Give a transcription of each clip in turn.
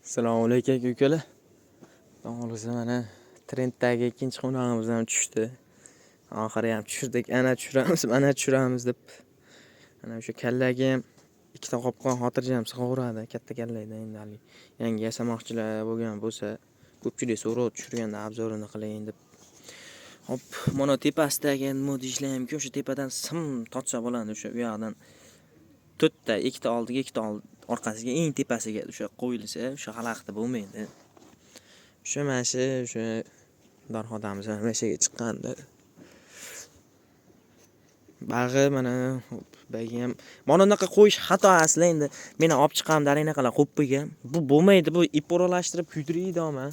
Assalomu alaykum, aka ukalar. Xudo xohlasa, mana trenddagi ikkinchi qovurg'amiz ham tushdi. Oxiri ham tushirdik. Ana tushiramiz, mana tushiramiz deb. Ana o'sha kallaga ham ikkita qopqon xotirjam sig'averadi. Katta kallayda endi haligi yangi yasamoqchilar bo'lgan bo'lsa, ko'pchilik so'rab tushirganda обзор ini qiling deb. Hop, mana tepasidagi nima deyishlar mumkin, o'sha tepadan sim tortsa bo'ladi, o'sha u yoqdan to'rtta, ikkita oldiga, ikkita orqasiga, eng tepasiga o'sha qo'yilsa, o'sha xalaqit bo'lmaydi. O'sha mana shu o'sha dorxonamiz mana shu yerga chiqqandi. Bag'i mana bagi ham mana bunaqa qo'yish xato asli endi. Men ham olib chiqamda anaqalar qo'yib qo'ygan. Bu bo'lmaydi, bu ip o'ralashtirib kuydiradi oma.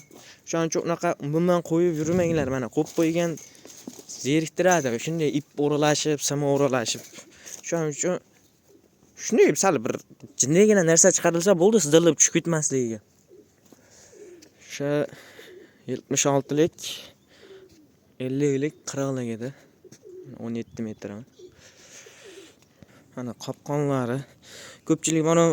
O'shaning uchun unaqa umuman qo'yib yurmanglar, mana qo'yib qo'ygan zeriktiradi. Shunday ip o'ralashib, sim o'ralashib. Shuning uchun shunday sal bir jindagina narsa chiqarilsa bo'ldi, sizdirlab tushib ketmasligiga. O'sha 76lik, 50lik, 40lik edi. 17 metr. Mana qopqonlari. Ko'pchilik mana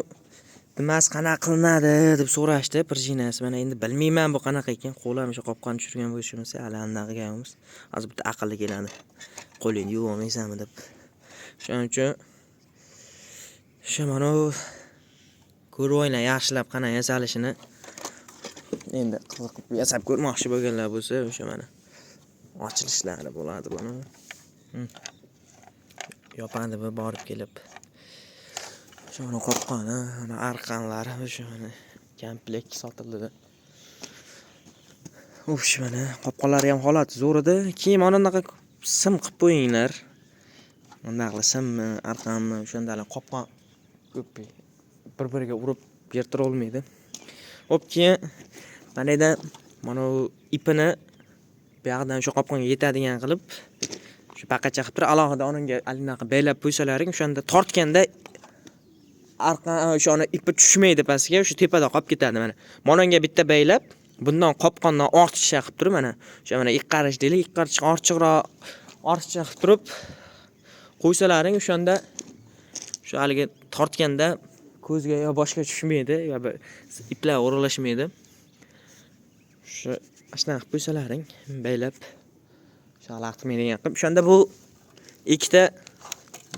nimasi qanaqa qilinadi deb so'rashdi, пружина si. Mana endi bilmayman bu qanaqa ekan. Qo'lam o'sha qopqon tushirgan bo'lishimiz, hali anaqa qilganmiz. Hozir bitta aqlli keladi. Qo'lingni yuvib olmaysanmi deb. Shuning uchun o'sha mana bu ko'rib olinglar yaxshilab qanaqa yasalishini. Endi qiziqib yasab ko'rmoqchi bo'lganlar bo'lsa, o'sha mana ochilishlari bo'ladi buni. Yopadi bu borib kelib. O'sha mana qopqoni, mana arqonlari, o'sha mana komplekt sotildi. O'sh, mana qopqonlari ham holati zo'r edi. Keyin mana bunaqa sim qilib qo'yinglar. Bunday qilib simmi, arqonmi, o'shanda qopqon ko'p bir-biriga urib yirtira olmaydi. Hop, keyin mana yerda mana bu ipini bu yoqdan o'sha qopqonga yetadigan qilib shu paqacha qilib turib alohida unga anaqa belab qo'ysalaring, o'shanda tortganda arqon o'sha ipi tushmaydi pastga, o'sha tepada qolib ketadi mana. Mana unga bitta baylab, bundan qopqondan ortiqcha qilib turib mana o'sha mana ikki qarish deylik, ikki qarish ortiqroq ortiqcha qilib turib qo'ysalaring, o'shanda o'sha haligi tortganda ko'zga yo boshga tushmaydi, yo bir iplar o'ralashmaydi. O'sha shunaqa qilib qo'ysalaring, baylab o'sha xalaqit qilmaydigan qilib, o'shanda bu ikkita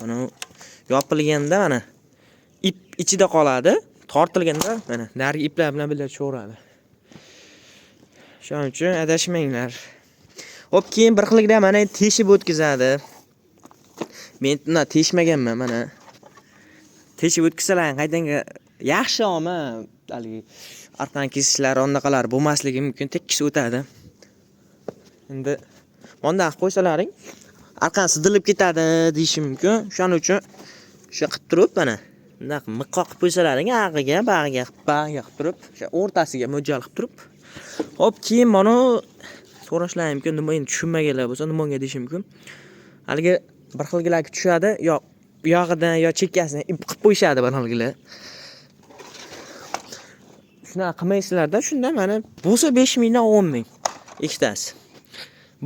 mana yopilganda mana ip ichida qoladi, tortilganda mana narigi iplar bilan birga tushaveradi. Shuning uchun adashmanglar. Hop, keyin bir xillikda mana teshib o'tkazadi. Men bundan teshmaganman mana. Teshib o'tkazsalar qaytanga yaxshi olma, haligi arqon kesishlar, anaqalar bo'lmasligi mumkin, tekis o'tadi. Endi bunday qilib qo'ysalaring, arqon sidilib ketadi deyishi mumkin. Shuning uchun o'sha qilib turib mana bunday miqoq qilib qo'ysalaring, ag'iga, bag'iga, bag'iga qilib turib, o'sha o'rtasiga mo'ljal qilib turib. Hop, keyin mana so'rashlari mumkin, nima endi tushunmaganlar bo'lsa, nimaga deyishi mumkin. Haligi bir xilgilar tushadi, yo u yog'idan yo chekkasidan ip qilib qo'yishadi bir xilgilar. Shunaqa qilmaysizlarda, shunda mana bo'lsa 5 mingdan 10 ming ikkitasi.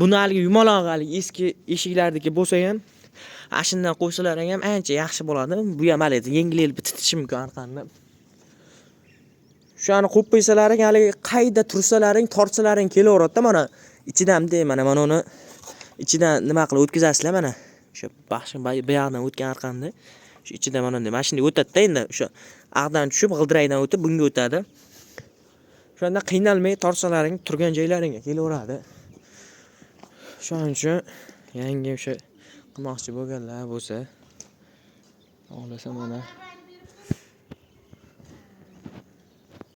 Buni haligi yumaloq haligi eski eshiklardagi bo'lsa ham, ana shundan qo'ysalaring ham ancha yaxshi bo'ladi. Bu ham haligi yengil titishi mumkin arqonni. Shularni qo'yib qo'ysalaring, haligi qayda tursalaring, tortsalaring kelaveradida mana ichidan bunday mana mana uni ichidan nima qilib o'tkazasizlar mana. O'sha baxshi bu yoqdan o'tgan arqonni shu ichidan mana bunday mana shunday o'tadi-da endi o'sha ag'dan tushib g'ildiraydan o'tib bunga o'tadi. O'shanda qiynalmay tortsalaring turgan joylaringga kelaveradi. Shuning uchun yangi o'sha qilmoqchi bo'lganlar bo'lsa, xohlasa mana